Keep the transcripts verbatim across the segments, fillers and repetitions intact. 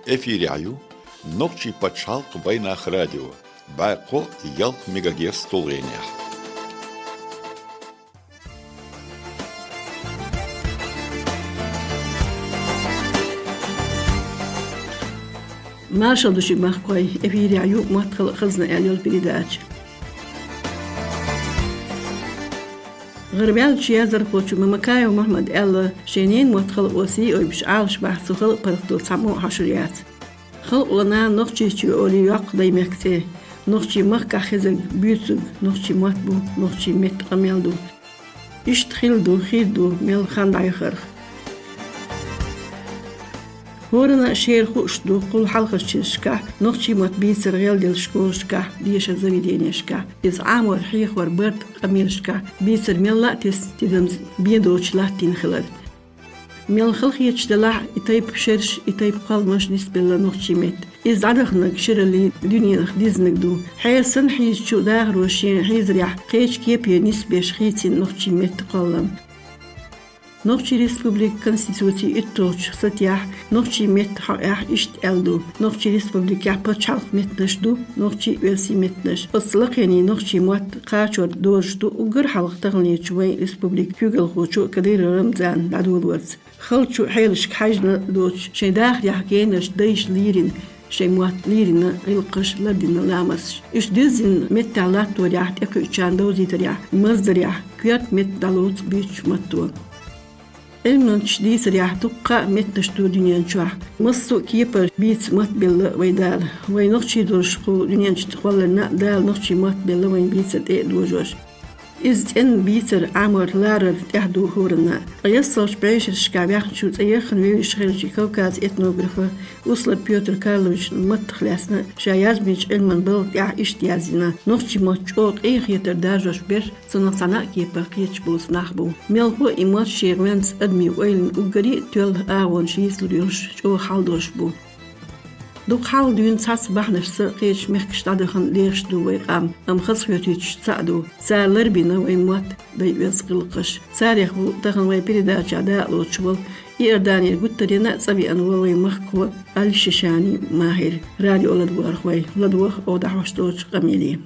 Эфирехь ю Нохчийн пачхьалкхан вайнах радио, бӀе кхо ялх мегагерц тулгӀенехь. Маршалла ду шуьга, махкахой! Эфирехь ю «Мотт, хала, хазна» аьлла йолу передача. ГӀарабаьллачу яздархочо Мамакаев Мохьмада аьлла, шен ненан мотт хала а сий а ойбуш Ӏалашбахь, цу хала паргӀато цхьаммо а хьошур яц. Халкъо нана Нохчийчоь олий йоккха даймехкан цӀе. Нохчийн махкахь хезарг буьйцург нохчийн мотт бу, нохчийн меттан къамел ду. Иштта хилла ду, хир ду, мел хан дӀаяхарх. ХӀоранна а шера хууш ду кхул хьалхарчу шерашкахь нохчийн мотт бийцар гӀелделла школашкахь, дешаран заведенешкахь, иза Ӏамор, хьехор, барт къамелашкахь бийцар мелла а тесна тидамза бен доцуш латтийна хилар. Мел хала хеташ делахь а, и тайпа шераш, и тайпа кхолламаш нисбелла нохчийн меттан. Иза дӀадаханарг шираллин дуьненах дизнарг ду. Хьеран санна хьийзачу дахаро шен хьийзарехь кхечу кепе нисбеш хийцина нохчийн меттан кхоллам. Нохчийн Республикан Конституцин итталгӀачу статьяхь нохчийн меттан хьокъехь иштта аьлла ду: «Нохчийн Республикехь пачхьалкхан меттанаш ду нохчийн а, оьрсийн а меттанаш». Оцу лакхенийн нохчийн мотт кхачор дозуш ду уггар хьалха таханлерчу вайн республикан куьйгалхочо Кадыров Рамзана дӀадолорца. Халчу хьелашка хьаьжна доцуш, шайн дахарехь генарш, дайша лерина шайн мотт, лерина гӀиллакхаш, лардина ламасташ. Уьш диззина меттехь латторехь, тӀекхуьучарна довзийтарехь, марздарехь коьрта меттан дӀалоцу буьйцучу матто. Ӏилманчийн дийцарехь, дуккха а меттанаш ду дуьнен чохь. Массо а кепара бийца мотт белла вайн Дала. Вайн нохчий долуш кху дуьнен чу тӀекхолларна а Дала нохчийн мотт белла вайн бийцар тӀе а дожош. Иза цӀена бийцар, Ӏамор, ларар тӀехь ду хӀоранна а. Ткъа ялсаманечу бӀешерашкахь ваьхначу, цӀе яххана вевзаш хиллачу Кавказан этнографа Услар Пётр Карловича маттах лаьцна ша язбинчу Ӏилманан балха тӀехь иштта яздина: «Нохчийн мотт чӀогӀа къинхетар даржош берш, цунах цхьана а кепара кхеташ боцу нах бу. Мелхо а и мотт шен гӀоьнца адамийн ойланна уггаре а тоьлла агӀонаш йийцалур йолуш, чӀогӀа хьал долуш бу». Дукха хьалха дуьйна цхьацца бахьанашца кхечу мехкашка дӀадахана дехаш ду вайн къам, амма хазахоьтуьйтуш цхьаъ ду. Цара ларбина вайн мотт, дай, оьзда гӀиллакхаш. Царех ву тахана вайн передачехь дакъалоцуш волу, Иорданера гуттаренна а цӀа веана волу вайн махкахо Аль-Шишани Махьир. Радио ладогӀархой, ладогӀа оха дӀахьош долчу къамеле.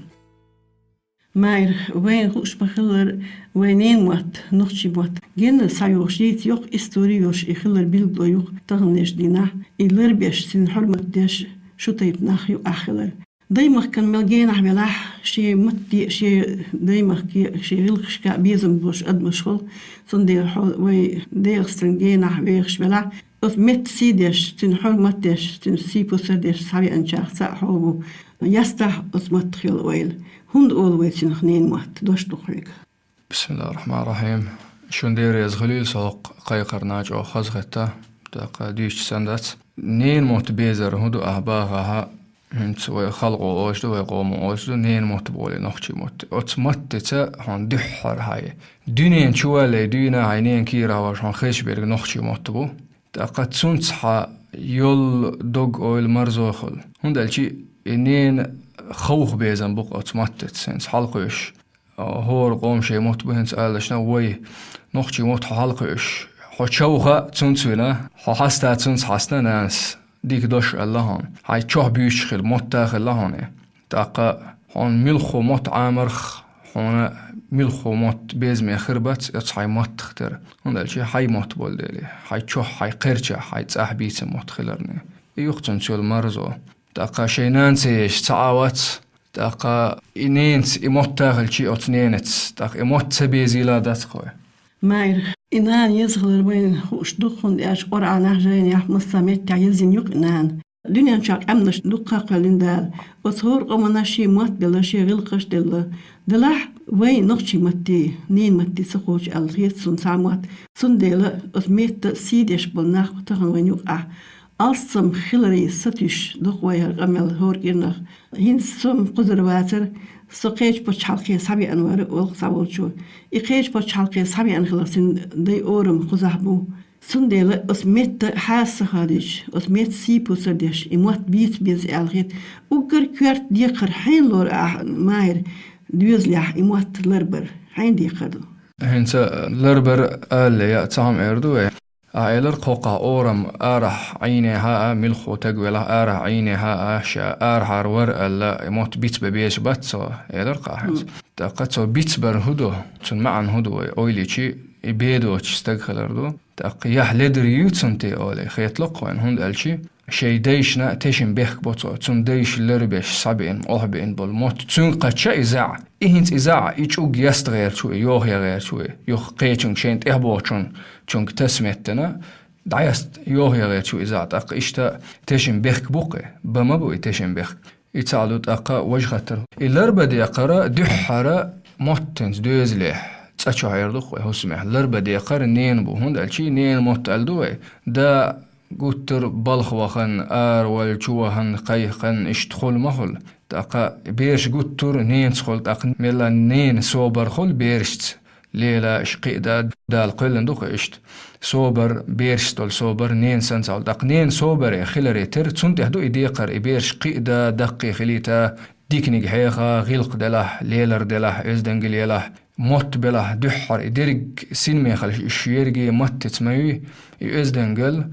Махьир, вайна хууш ма-хиллара, вайн ненан мотт, нохчийн мотт, генна схьайогӀуш, йийца йоккха истори йолуш и хилар билгало ю-кх таханлерчу дийнахь, и ларбеш, цуьнан хьурмат деш шу тайпа нах юкъахь хилар. Даймахкана мел генахь велахь, шен матте а, шен даймахке а, шен гӀиллакхашка а безам болуш адамаш хуьлу, цундела хьо вайн ДегӀастан генахь вехаш велахь, оцу меттан сий деш, цуьнан хьурмат деш, цуьнан сий-пусар деш схьавеанчех цхьаъ хьо ву. Ястахь оцу маттах йолу ойла. ХӀунда олу вай цуьнах ненан мотт? Дош ду хьоьга. Бисмиллахир-рахманир-рахим. Шун Дела реза хуьлийла со хӀокху кхайкхарна, чӀогӀа хазахетта, тӀаккха дуьйцуш санна дац. Ненан мотт безар хӀун ду ахь бахахь, хӀинца вай халкъо олуш ду, вай къомо олуш ду, ненан мотт боху, нохчийн мотт. Оцу маттаца хьуна дуьххьара хьайн дуьнен чу валлалц дуьйна хьайн ненан кийрахь волуш хьуна хезаш берг нохчийн мотт бу. ТӀаккха цунца хьан йолу дог-ойла марзо хуьлу. ХӀунда аьлча и ненан ховха безам бу-кх оцу маттаца, хӀинца хьалакхуьуш. ХӀора къоман шайн мотт бу, хӀинца алашна, вай нохчийн мотт хьо хьалакхуьуш. Хьо човха цунца вина, хьо хьаста цунца хьаьстина нанас. Дика дош аьлла хьуна. Хьайн чохь буьйцуш хила, мотт а хилла хьуна. ТӀаккха хьуна муьлхха мотт Ӏамарх, хьуна муьлхха мотт безаме хир бац оцу хьайн маттах тера. ХӀунда аьлча хьайн мотт болу дела, хьайн чохь, хьайн кхерчахь, хьайн цӀахь бийца мотт хиларна. И ю-кх цунца йолу марзо. ТӀаккха шайн нана ца езаш цхьа а вац, тӀаккха и ненаца, и мотт а хилча оцу ненаца, тӀаккха и мотт ца безийла дац-кх вай. Махьир, и нана еза хилар вайна хууш ду-кх, хӀунда аьлча Къуръанехь, жайнехь, массо а меттехь язйина ю-кх и нана. Дуьнен чохь къаьмнаш дуккха а кхоьллина Дала. Оцу хӀора къомана шен мотт белла, шен гӀиллакхаш делла. Делахь, вайн нохчийн матте, ненан матте ца кхочу аьлла хета суна цхьа а мотт. Цундела оцу меттан сий деш болу нах тахана вайна юкъахь. Алссам хиларе сатуьйсуш ду-кх вай хӀара къамел хӀора кӀирнах. ХӀинца со-м кхузара вацара, со кхечу пачхьалкхе схьавеана вара, олу-кх цхьаволчо. И кхечу пачхьалкхе схьавеана хиларх цуьнан дай орам кхузахь бу. Цундела оцу меттан хьаса ца хоуьйтуш, оцу меттан сий-пусар деш, и мотт бийца беза аьлла хета. Уггар коьрта декхар хьенан лору ахь, Махьир, доьзалехь и мотт ларбар? Хьенан декхар ду? ХӀинца ларбар ала яа цхьа хӀума эр ду вай. Ахь элар кхокхахь орам арахь Ӏийне хьаа, милххо таг велахь арахь Ӏийне хьаа, ша арахьара вар аьлла, мотт бицбе безаш бац цо, элар кхахьанца. ТӀаккха цо бицбар хӀу ду, цун маьӀан хӀу ду вай ойла йичи, и бедоч стаг хилар ду. ТӀаккха яхь ледара ю цун те оле, хеталу кхойна, хӀунда аьлчи, шей дайшна тешин бехк бо цо, цун дайш ларбеш, схьабеъна, охьабеъна болу мотт. Цуьнга кхача и заьӀ, и хӀинца и заьӀ, и чӀуг яста гӀерчу, и йохья гӀерчу, юха кхечунга шайн тӀехбохучун, чунга тас меттана, дӀаяста йохья гӀерчу и заьӀ, тӀаккха иштта тешин бехк бу кхе, ба ма бу и тешин бехк. И цхьаъ ду тӀаккха важа хаттар. И ларба декхара, дуьххьара мотт хӀинца доьзалехь, цӀа чохь эр ду кхе, хӀусамехь. Ларба декхара нена бу, хӀунда аьлчи нена мотт аьлла ду вай. Да гуттар балха вахана, аравала, чу вахана, кхайкхана, иштта хуьлу ма хуьлу. ТӀаккха бераш гуттар ненца хуьлу, тӀаккха мелла нена собар хуьлу берашца. Лела, иш кхиъ да, Дала кхоьллина ду кхе иштта. Собар, берашца долу собар, нена санна ца хуьлу. ТӀаккха нена собаре хиларе тера, цунна тӀехь ду и декхар, и бераш кхиъ да, даккхий хилийта, диканиг хьеха, гӀиллакх делахь, лелар делахь, оьздангалла елахь, мотт белахь, дуьххьара и дерриг синмехалаш уьш ерриге маттаца ма юй, и оьздангалла,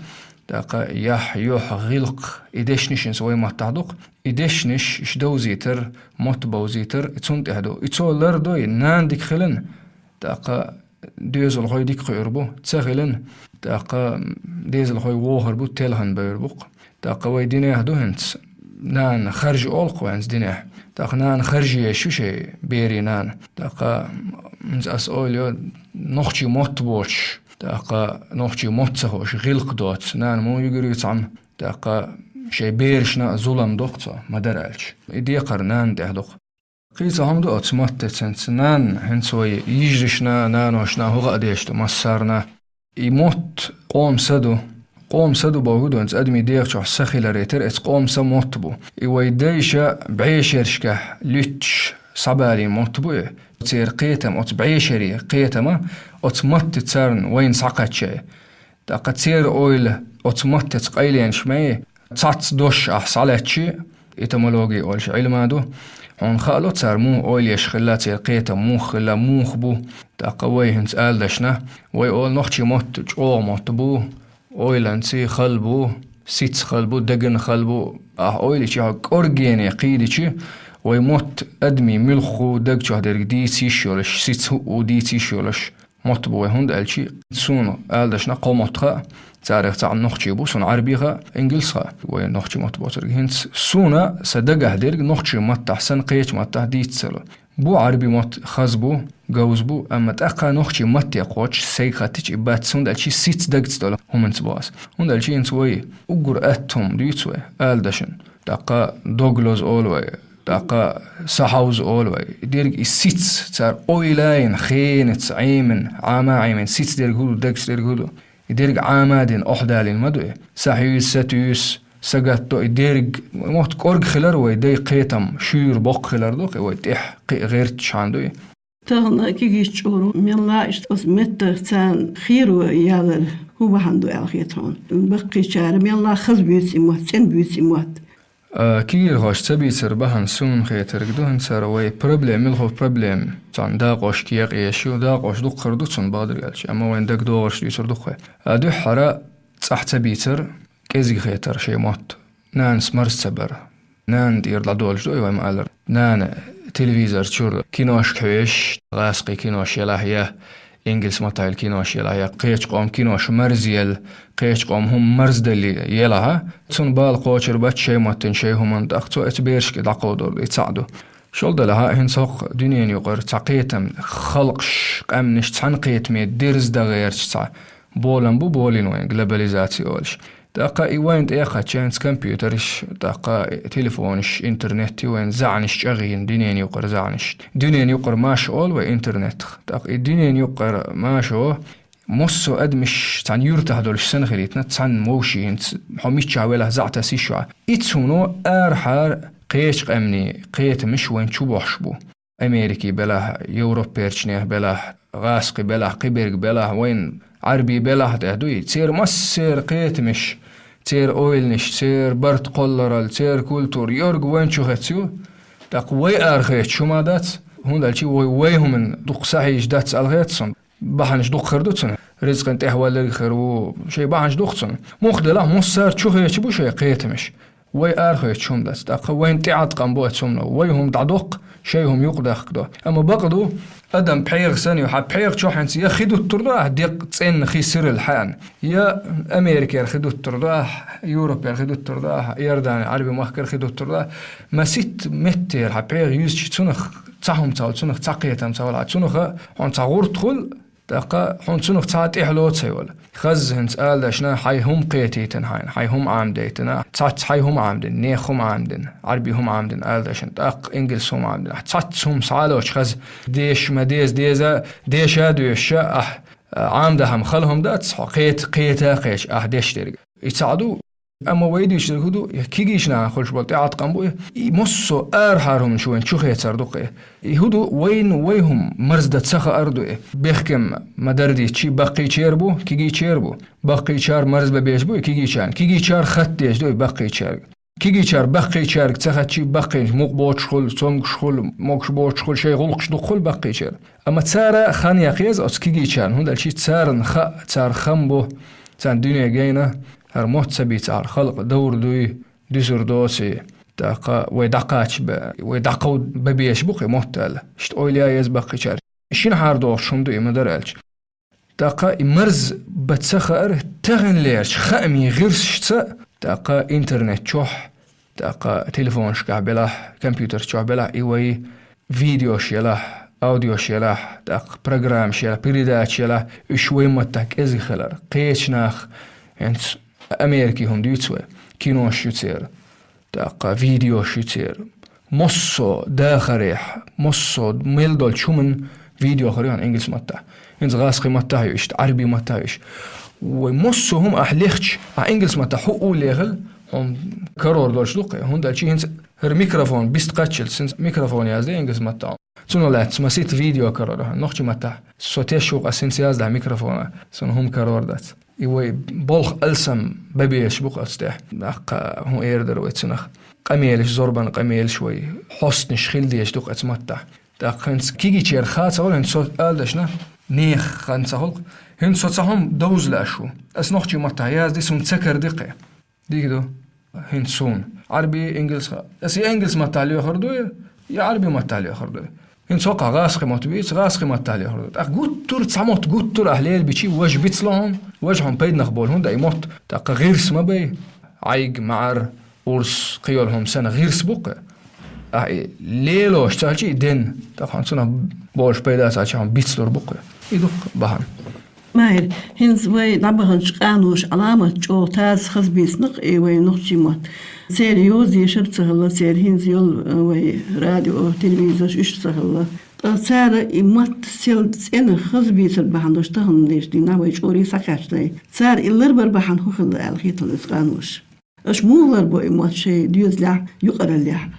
тӀаккха яхь, юьхь, гӀиллакх, и дешнаш хӀинца вай маттахь ду-кх. И дешнаш, уьш довзийтар, мотт бовзийтар, и цунна тӀехь ду. И цо лардой, нана дика хилина, тӀаккха доьзалхой дика кхуьур бу, ца хилина, тӀаккха дезалхой вохур бу, телхана бевр бу-кх. ТӀаккха вай динехь ду хӀинца, нана харжа олу-кх вай хӀинца динехь. ТӀаккха нана харжа еш ю шайн берийн нана. ТӀаккха хӀинца ас ойла йо, нохчий мотт боцуш, тӀаккха нохчий мотт ца хууш, гӀиллакх доцу нана муха юьгур ю цхьамма, тӀаккха шайн берашна а зулам до-кх цо, ма-дарра аьлча. И декхар нана тӀехь ду-кх. Кхин цхьа хӀума ду оцу маттаца хӀинца. Нана, хӀинца вай йижаршна, наношна хӀу хаа дезаш ду массарна. И мотт къоман са ду. Къоман са ду бохург ду, хӀинца адамийн дегӀа чохь са хиларе тера, эцу къоман са мотт бу. И вай дайша бӀешерашкахь луьттуш схьабалийна мотт бу и. Церан кхетам, оцу бӀешерийн кхетама, оцу матта царна вайна схьакхаьчча. ТӀаккха церан ойла оцу маттаца къайленаш ма ю, цхьацца дош ахь схьалаьцчи, этимологи олуш Ӏилма ду. Хьуна хаало цара муха ойла еш хилла, церан кхетам муха хилла, муха бу. ТӀаккха вай хӀинца ала дашна, вай олу нохчий мотт чӀогӀа мотт бу, ойланца хала бу, сица хала бу, дагна хала бу. Ахь ойла йичи, хьо кӀоргене кхийдичи, вай мотт адамийн муьлхха даг чохь дерг дийца йиш йолуш, сица хӀуъу дийца йиш йолуш. Мотт бу вай, хӀунда аьлчи суна ала дашна кхо мотт хаьа, царах цхьаъ нохчий бу, суна Ӏарбий хаьа, ингалс хаьа, вай нохчий мотт боцург. ХӀинца суна сан дагахь дерг нохчий маттахь санна кхечу маттахь дийца ца ло. Бу Ӏарбий мотт хаза бу, говза бу, амма тӀаккха нохчий матте кхочуш сайга хаттича и бац, хӀунда аьлчи сица дагца долу хӀуманца бу ас. ХӀунда аьлчи хӀинца вай уггар атта хӀума дуьйцу вай, ала дашна. ТӀаккха дог лоза олу вай, тӀаккха са хьовза олу вай. Дерг и сица, цара ойла йина, хенаца Ӏемина, Ӏама Ӏемина, сица дерг хӀу ду, дагца дерг хӀу ду. И дерг Ӏама дина, охьадалийна ма ду и. Са хьуьйса, са туьйса, са гатто, и дерг мотт кӀорга хилар вай, дай кхетам шуьйра боккха хилар ду, кхе вай тӀехь кхиъ гӀерташ хьан ду и. Тахана кегийчу чкъуро мелла а иштта оцу меттах царна херо ялар хӀун бахьана ду аьлла хета хьуна? Баккхийчара мелла а хаза буьйцу и мотт, цӀена буьйцу и мотт. А, кегийрхошца ца бийцар бахьана суна хетарг ду, хӀинца хӀара вай проблема, муьлхха проблема, цхьана дакъошка екъа еш ю, дакъош дуккхара ду цунна бакъдерг аьлча, амма вайн дагадогӀурш дуьйцур ду-кх вай. А, дуьххьара цӀахь ца бийцар, кӀезиг хетар шайн мотт, нанас марз ца бар. Нана тӀера дӀадолуш ду и вай ма-аллара. Нана телевизор чуьра киношка хьоьжуш, гӀазкхий кинош елахь я, ингалс маттахь йолу кинош елахь я, кхечу къоман кинош марзъелла, кхечу къоман хӀума марздалла елахь, цунна бала кхочур бац шайн маттана, шайн хӀуманна, тӀаккха цо эцу берашка дӀакховдор ду, и цхьаъ ду. ШолгӀа делахь, хӀинца хӀокху дуьненан юкъара цхьа кхетам, халкъаш, къаьмнаш цхьана кхетаме дерза дан гӀерташ цхьа болам бу, болийна вайн глобализация олуш. ТӀаккха и вайна тӀе а кхаьчча, хӀинца компьютерш, тӀаккха телефонаш, интернет ю вайн заьӀнаш чӀагӀйина, дуьненан юкъара заьӀнаш. Дуьненан юкъара маша олу вай интернетах. ТӀаккха и дуьненан юкъара машо массо а адамаш цхьана юьртахь долуш санна хилийтина, цхьана вовшийн хӀинца, хьо миччахь велахь, заьӀ таса йиш ю хьан. И цхьаъ арахьара кхечу къаьмнийн кхетамаш вайна чу бохьуш бу. Америкий белахь, европерчнех белахь, гӀазкхий белахь, кхиберг белахь, вайн Ӏарбий белахь тӀехь дуй. Церан массеран кхетамаш, церан ойланаш, церан барт кхолларалла, церан культура, йорг вайн чу хецна ю. ТӀаккха вай арахецча хӀума дац, хӀунда аьлча вай, вай хӀуманна дукха сахьийзаш дац аьлла хета суна. бахьанаш дукха хир ду цунна. Ризкъан тӀехвалларг хир ву, шайн бахьанаш дукха цунна. Мух делахь, массара чу хеча бу шайн кхетамаш. Вай арахоьцуш хӀума дац. ТӀаккха вайна тӀеӀаткъам бу оцу хӀумано. Вай хӀума дӀадоккху, шайн хӀума юкъадахка до. Амма бакъ ду, адам пхьегӀа санна ю, хьан пхьегӀа чохь хӀинца я хи дуттур ду ахь декъ цӀенна хи сирал хьаьна, я Америкера хи дуттур ду ахь, Европера хи дуттур ду ахь, Иордане, Ӏарби махкара хи дуттур ду ахь. Маситта меттера хьан пхьегӀа юьзча цунах цхьа хӀума ца хуьлу, цунах цхьа кхетам ца хуьлу, цунах хьуна цхьа гӀурт хуьлу, тӀаккха хьуна цунах цхьа тӀехьало ца йолу. Хаза хӀинца ала дашна, хьайн хӀума кхетийтина хьайна, хьайн хӀума Ӏамадайтина, цхьацца хьайн хӀума Ӏамадина, нехан хӀума Ӏамадина, Ӏарби хӀума Ӏамадина ала дашна, тӀаккха ингалс хӀума Ӏамадина. Цхьацца хӀума схьалочу хаза, деша ма деза, деза, деша а доьшуша, ахь, а, Ӏамадахьама хала хӀума дац, хьо кхета, кхета а кхеташ, ахь деш дерг. И цхьаъ ду, Амма вай дуьйцург хӀун ду, и кегийчу нахана хуьлуш болу тӀеӀаткъам бу и. И массо а арахьара хӀуманаш вайна чу хецар ду-кх и. И хӀун ду, вайна вай хӀума марздан ца хаар ду и. Бехкам ма-дарра дийцича, баккхийчеран бу, кегийчеран бу. Баккхийчара марзбан безаш бу и кегийчарна. Кегийчара хатта дезаш ду и баккхийчаьрга. Кегийчара баккхийчаьрга ца хатча, баккхийнаш мукъа боцуш хуьлу, цомгуш хуьлу, могуш боцуш хуьлу, шайн гӀуллакхаш дукха хуьлу баккхийчеран. Амма цара хан яккха еза оцу кегийчарна, хӀунда аьлча царна хаьа, цара хам бу, царна дуьне гайна, хӀара мотт ца бийцахьара халкъ довр дуй, дуьсур доций, тӀаккха вай дӀакхача бе-, вай дӀакховда бан безаш бу-кх и мотт аьлла. Иштта ойла ян еза баккхийчара. Шина хьара догӀуш хӀума ду и ма-дарра аьлча. ТӀаккха и марзбан ца хаар таханлерчу хаамийн гӀирсашца, тӀаккха интернет чохь, тӀаккха телефонашкахь белахь, компьютер чохь белахь, и вай видеош елахь, аудиош елахь, тӀаккха программаш елахь, передачаш елахь, уьш вай маттахь кӀезиг хилар. Кхечу нах, хӀинца Америкин хӀума дуьйцу вай, кинош ю церан, тӀаккха видеош ю церан. Массо а дахарехь, массо а мел долчу хӀуманан видео хир ю хьуна ингалс маттахь. ХӀинца гӀазкхи маттахь ю иштта, Ӏарби маттахь ю иштта. Вай массо а хӀума ахь лехча, ахь ингалс маттахь хӀуъу лехила, хьуна карор долуш ду-кх и, хӀунда аьлча хӀинца хӀара микрофон бист кхаччалц, хӀинца микрофон язде ингалс маттахь. Цунах лаьцна маситта видео карор ю хьуна нохчийн маттахь. Со теш ву-кх ас хӀинца яздахь микрофона, суна хӀума карор дац. И вай болх алсам бан безаш бу-кх оцу тӀехь. ТӀаккха хӀун эр дара вай цунах? Къамелаш, зорбан къамелаш вай, хьостанаш хила дезаш ду-кх оцу маттахь. ТӀаккха хӀинца кегийчеран хан ца хуьлу, хӀинца со ала дашна, нехан хан ца хуьлу-кх. ХӀинца со цхьа хӀума довза лаьаш ву. Ас нохчийн маттахь язде, суна ца караде-кх и. Дика ду. ХӀинца суна Ӏарби, ингалс ха-, ас я ингалс маттахь лоьхур дуй, я Ӏарби маттахь лоьхур дуй. ХӀинца хӀокхахь гӀазкхи мотт бийца, гӀазкхи маттахь лоьхур ду. ТӀаккха гуттар а цхьа мотт гуттар а ахь лелабичи, важа бицло хьуна, важа хьуна пайданах болу хӀунда и мотт. ТӀаккха гӀирс ма бай, Ӏайг, маӀар, урс, кхин йолу хӀума санна гӀирс бу-кх и. Ахь и лелош ца хилча и ден, тӀаккха хьуна цунах болуш пайда ца хилча хьуна бицлур бу-кх и. И ду-кх бахьана. Майра, хӀинца вай дӀабаханчу къаноша Ӏаламат чӀогӀа таза хаза бийцина-кх и вай нохчийн мотт. Церан йоза дешар ца хилла, церан хӀинца йолу, э, вай радио, телевизорш уьш ца хилла. Ткъа цара и мотт сел цӀена хаза бийцар бахьана долуш тахана дийшна дийнахь вай чӀорий схьакхаьчнай. Цара и ларбар бахьана хӀун хилла аьлла хета хьуна иза къаноша? Аша муха ларбо и мотт шайн доьзалехь, юкъараллехь?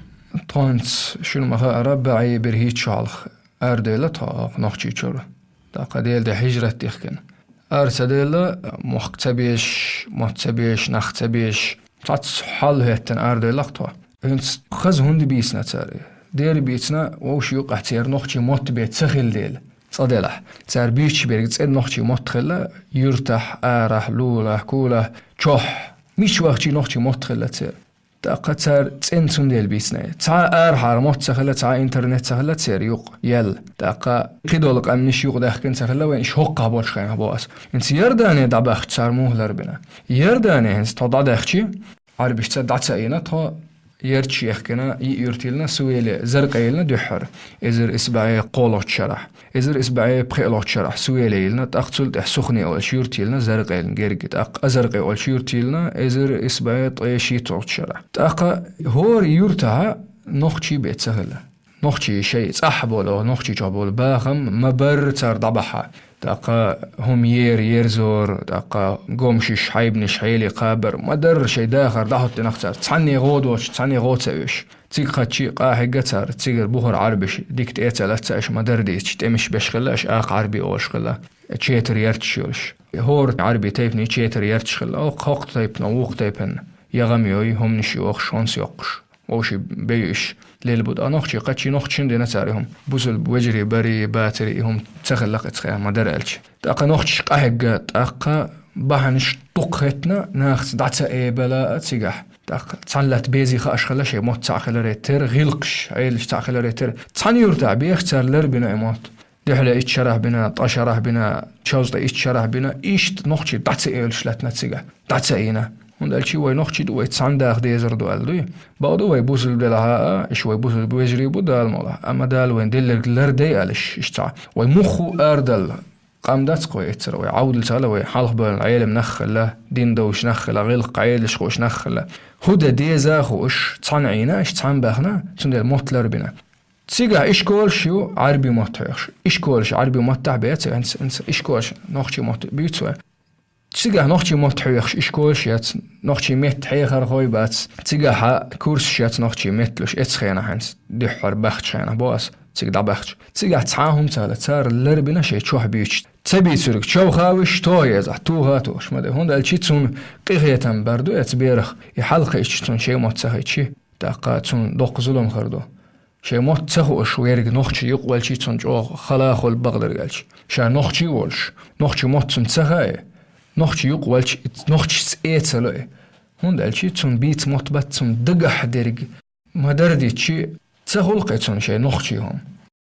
Тхоьца шуна ма-хаъара, бӀе берхӀитта шо хьалха араделла тхо хӀокху Нохчийчуьра. ТӀаккха Делан дуьхьа хьижрат дихкина. Ара ца делла, мохк ца безаш, мотт ца безаш, нах ца безаш, цхьацца хьал хӀоьттина араделла-кх тхо. ХӀинца хаза хӀунда бийцина цара? Дера бийцина, вовшийн юкъахь церан нохчийн мотт бен ца хилла дела. Цкъа делахь, цара буьйцуш берг цӀена нохчийн мотт хилла, юьртахь, арахь, лулахь, кулахь, чохь, мича вахча нохчийн мотт хилла церан. ТӀаккха цара цӀена цундела бийцина. Цхьа арахьара мотт ца хилла, цхьа интернет ца хилла церан юкъа яьлла. ТӀаккха кхидолу къаьмнаш юкъадаьхкина ца хилла вайн, иштта хӀокхахь болчу хенахь боху ас. ХӀинца Иордане дӀабаьхча цара муха ларбина? Иордане хӀинца тхо дӀадаьхчи, Ӏарбашца дӀа ца ийна тхо, ярташ яхкина, йиъ юрт йиллина, Сувеле, Заркъе йиллина дуьххьара, эзар исс бӀе кхоалгӀачу шарахь. Эзар исс бӀе пхоьалгӀачу шарахь Сувеле йиллина, тӀаккха цул тӀаьхьа Сухне олуш юрт йиллина, Заркъе йиллина герга, тӀаккха Азаркъе олуш юрт йиллина, эзар исс бӀе ткъе шийтталгӀачу шарахь. ТӀаккха хӀора юьртахьа нохчий бен ца хилла. Нохчий шайн цӀахь болу, Нохчийчохь болу бахам ма-барра цара дӀабахьа. ТӀаккха хӀума ер, ерзор, тӀаккха гомшаш, хьайбанаш хьеле кхабар, ма-дарра шайн дахар дӀахӀоттинарх цара. Цхьанне гӀо доцуш, цхьанне гӀо ца оьшуш. Цига кхаччи къахьегна цара, цигара бухара Ӏарбаша дика тӀе а ца лаьцна, аша ма-дарра дийцича, тӀемаш беш хилла, аша акха Ӏарби олуш хилла, четар ярташ йолуш. ХӀора Ӏарби тайпане четар ярташ хилла, хӀокху тайпана, вукху тайпана я гӀам йой, хӀуманаш йохуш, хӀонс йоккхуш. Вовши бейуш лелбуд. А нохчи кхачи нохчин дина цари хӀум. Бусул вежри бари, бацари и хӀум цахаллах эцхая ма дара алчи. ТӀаккха нохчиш къахьегга, тӀаккха бахьанаш дукха хетна, нахц дӀаца э бала а цигахь. ТӀаккха цхьан лат бези хааш хала шей мотт цхьа хиларе тер, гӀилкхш, гӀелаш цхьа хиларе тер. Цхьан юрта бех цар ларбина и мотт. Дехьле ит шарахь бина, тӀа шарахь бина, чавзта ит шарахь бина, ишт нохчи дӀаца элш латна цига. ДӀаца ина. ХӀунда алчи вай нохчи ду, вай цхьан дах дезар ду ал дуй. Багъду вай бусул делаха, иш вай бусул вежри бу дал мола. Амма дал вайн деллерг лар дай алиш, иш цхьа. Вай муху ардал. Къам дац кой эцэр, вай гӀавдл цала, вай халх бал гӀелем наххала, дин довш наххала, гӀилх къайлиш хош наххала. ХӀуда деза хош, цхьан ина, иш цхьан бахна, цундел мотт лар бина. Цигахь ишколаш ю Ӏарби мотт хьоьхуш. Ишколаш Ӏарби маттахь беца, инц, инц ишколаш нохчи мотт буьйцу вай. Цигахь нохчи мотт хьоьхуш ишколаш яц, нохчи метт хьехархой бац. Цигахьа курсаш яц нохчи меттлуш эцхена хьанц. Дуьххьар бахча хьена бо ас, цига дӀабахча. Цигахь цхьа хӀум цала цар ларбина шей чохь буьйчу. Ца бийцург чов хавиш, то еза, туха тош. Ма де, хӀунда алчи цун къихетам бар ду эц берах. И хьалха ичи цун шей мотт ца хичи, тӀаккха цун доккха зулам хар ду. Шей мотт ца хууш верг нохчи юкъвалчи цун чӀогӀа хала хол бакъдаргалчи. Ша нохчи волуш, нохчи мотт цун ца хаьа, нохчи юкъвалчи, нохчи эцало. ХӀунда аьлчи цун бийц мотт бац цун дагахь дерг. Ма дардичи ца хулкъе цун шей нохчи хӀун.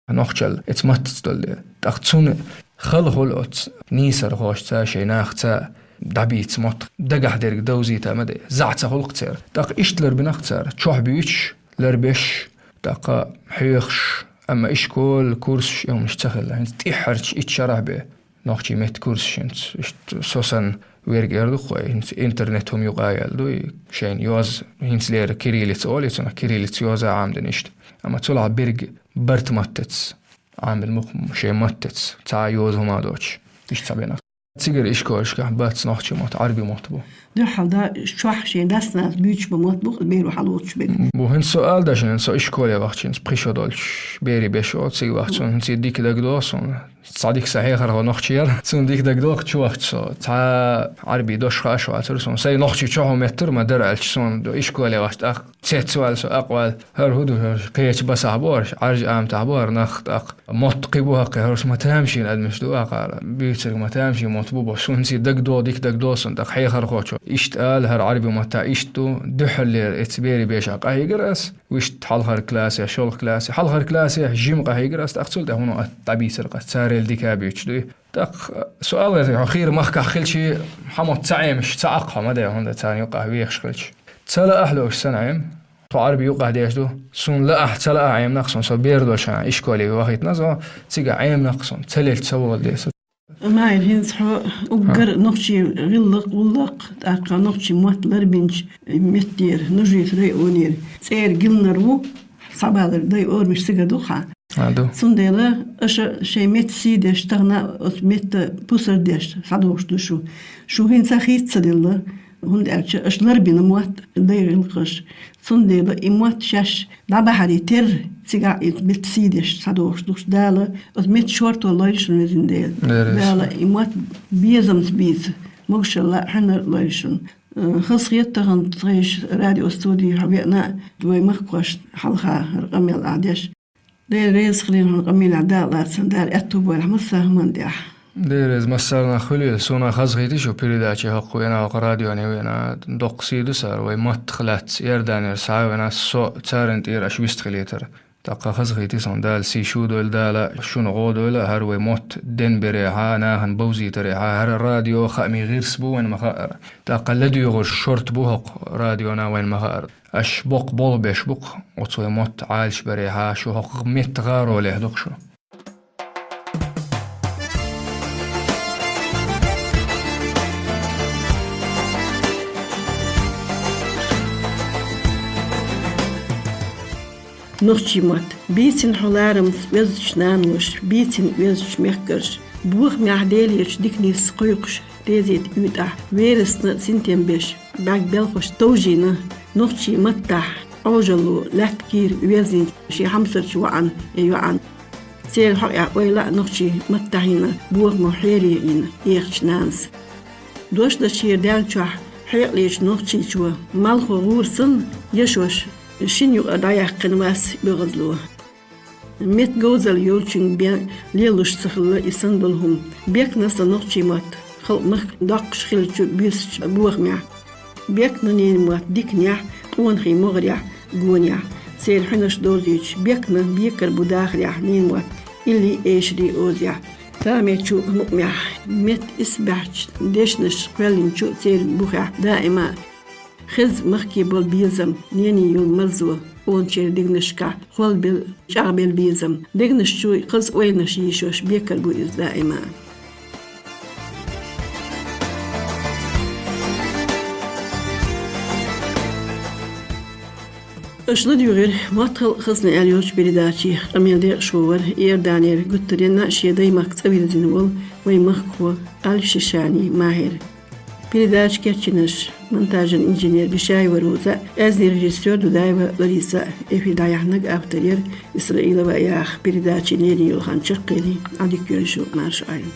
Нохчал эц маттац долде. ТӀаккха цун хала хол оц нийсар хошца, шей нахца дӀабийц мотт дагахь дерг довзийта ма де. ЗӀа ца хулкъ цер. ТӀаккха иштлар бинах цар. Чохь буьйчуш, ларбеш, тӀаккха хьоьхуш, амма ишкол, курсаш и хӀумаш ца хилла. ХӀинца тӀеххьарчу итт шарахь бе нохчий метта курсаш хӀинца. Иштта со санна верг эр ду-кх вай, хӀинца интернет хӀума юкъа ял ду, и шайна йоз хӀинца лера кириллица олий, цунах кириллица йоза Ӏамдина иштта. Амма цулахь берг барт маттаца Ӏамбина бу-кх шайн маттаца, цхьа йоза хӀума доцуш. Иштта ца бина. Цигара ишколашкахь бац нохчий мотт, Ӏарбий мотт бу. Дуьххьал да, чохь шен дас-нанас буьйцуш бу мотт бу, беро хьалоцуш берг. Бу хӀинца со ала дашна, со ишколе вахчинца пхи шо долчуш, бери беш оцу цига вахчун, хӀинца дика дагадогӀу суна. Цхьа дика сан хьехархо нохчи яра, суна дика дагадогӀу чу вахча со. Цхьа Ӏарбий дош хааша вацара суна. Сайн нохчий чохь меттара ма дара аьлча суна, ишколе вахча тӀаккха цецвала со акъвала. ХӀара хӀу ду, хӀара кхечу басахь бу хӀорш, Ӏаржа амтахь бу хӀара нах тӀаккха. Мотт кхин бу хӀаккхи, хӀорш ма тамашийна адамаш ду акъара. Буьйцург ма тамашийна мотт бу бо. Суна цига дагадо, дика дагадо суна, тӀаккха хьехархочо. Иштта ала хӀара Ӏарби матта иштта ду, дуьххьаллера эца бери беша къахьийгара ас. Вуьшта хьалхара классе, шолгӀа классе. Хьалхара классе жима къахьийгара ас, тӀаккха цул тӀе хӀуно атта дӀабийцар къа, царел дика буьйцуш дуй. ТӀаккха суал гӀерта, хьо хийра махкахь хилчи, хьан мотт ца Ӏемаш, ца Ӏаккха хьо ма де, хӀунда царна юкъахь вехаш хилча. Ца лаахь лош сан Ӏем, тхо Ӏарби юкъахь деш ду. Суна лаахь, ца лаахь Ӏемнах суна, со бер долчхьана ишколе вахийтина со, цига Ӏемнах суна, ца лелча ца вола деза. Майра, хӀинца хьо уггар нохчий гӀиллакх, гӀуллакх, тӀаккха нохчий мотт ларбинчу меттера, Нажи-Юьртан районера цӀера гилнар ву, схьабалар дай орамаш цига ду хьан. А, ду. Цундела аша шайн метта сий деш, тахана оцу метта пусар деш схьадогӀуш ду шу. Шу хӀинца хийца ца делла, хӀунда аьлча аша ларбина мотт дай гӀиллакхаш. Цундела и мотт шаьш дӀабахьаре терра, цигахь и метта сий деш схьадогӀуш ду шу. Дала оцу метта шорто лойла шуна, везан Дела. Дера иза. Дала и мотт безамца бийца, могушалла а, хьуьнар а лойла шуна. Э, хазахета тахана тхайн радиостуди хьо веана а, вай махкахошна хьалха хӀара къамел ахь деш. Дела реза хилийла хьуна къамелехь дакъалаца, Дала аьтту бойла хьан массарна хӀуманна тӀехь. Дела реза массарна хуьлийла, суна хазахийти шу передаче хӀокху веана, хӀокху радионе веана, доккха сий ду сара, вай маттах лаьцна Иорданера схьа а веана, со царна тӀера аша вистхилийтар. ТӀаккха хазахийти суна Дала сий шу дойла, Дала шуна гӀо дойла, хӀара вай мотт денберехьа, нахана бовзийтарехьа, хӀара радио хаамийн гӀирс бу вайн ма хаара. ТӀаккха ладуьйгӀурш шорта бу хӀокху радиона вайн ма хаара. Аш боккха болх беш бу-кх, оцу вай мотт Ӏалашбарехьа, шу хӀокху метта гӀаролехь ду-кх шу. Нохчий мотт. Бийцина хьо ларамца оьзучу наноша, бийцина оьзучу мехкарша. Бохамехь Делерчу дика нисса кхойкхуш, резета уьйтӀахь, верасна синтем беш, бӀаьрг белхош товжийна, нохчий маттахь Ӏожалло лаьтта кийра верзийна шен хьамсарчу воӀан я йоӀан. Церан хьокъехь ойла а нохчий маттахь йина, бохамо хьере йина ехачу нанас. Дош дашера даьллачохь хьекъалечу нохчичо, малхо гӀур санна, яшош шин юкъа дӀаяьккхина вас оьгӀазло. Меттаговзалла йолчуьнга бен лелалуш ца хилла и санна долу хӀума. Бекна сан нохчийн мотт, халкъ-махка доккхуш хиллачу буьйсачу бохамехь. Бекна ненан мотт диканехь, къонахий могӀарехь, гонехь. Церан хьуьнарш довзуьйтуш, бекна бекар бу дахарехь ненан мотт, илли эшарий озехь. Тамечу мукъамехь, метта исбаьхьчу дешнаш кхоьллинчу церан бухехь даима хеза махке болу безам, нене йолу марзо, къоначеран дегнашкахь холбелла, чӀагӀбелла безам, дегнаш чу хаза ойланаш йийшош бекар бу иза даима. Аша ладуьйгӀира «Мотт, халкъ, хазна» аьлла йолчу передаче. Къамел декъашхо вара Иорданера гуттаренна а шен даймахка цӀа вирзина волу вайн махкахо Аль-Шишани Махьир. Передача кечйинарш: монтажан инженер Бишаева Роза, аьзнийн режиссёр Дудаева Лариса. Эфир дӀаяьхьнарг, автор яра Исраилова Яха. Передачин лерина йолу хан чекхъели, Ӏадика йойла шу, марша Ӏойла.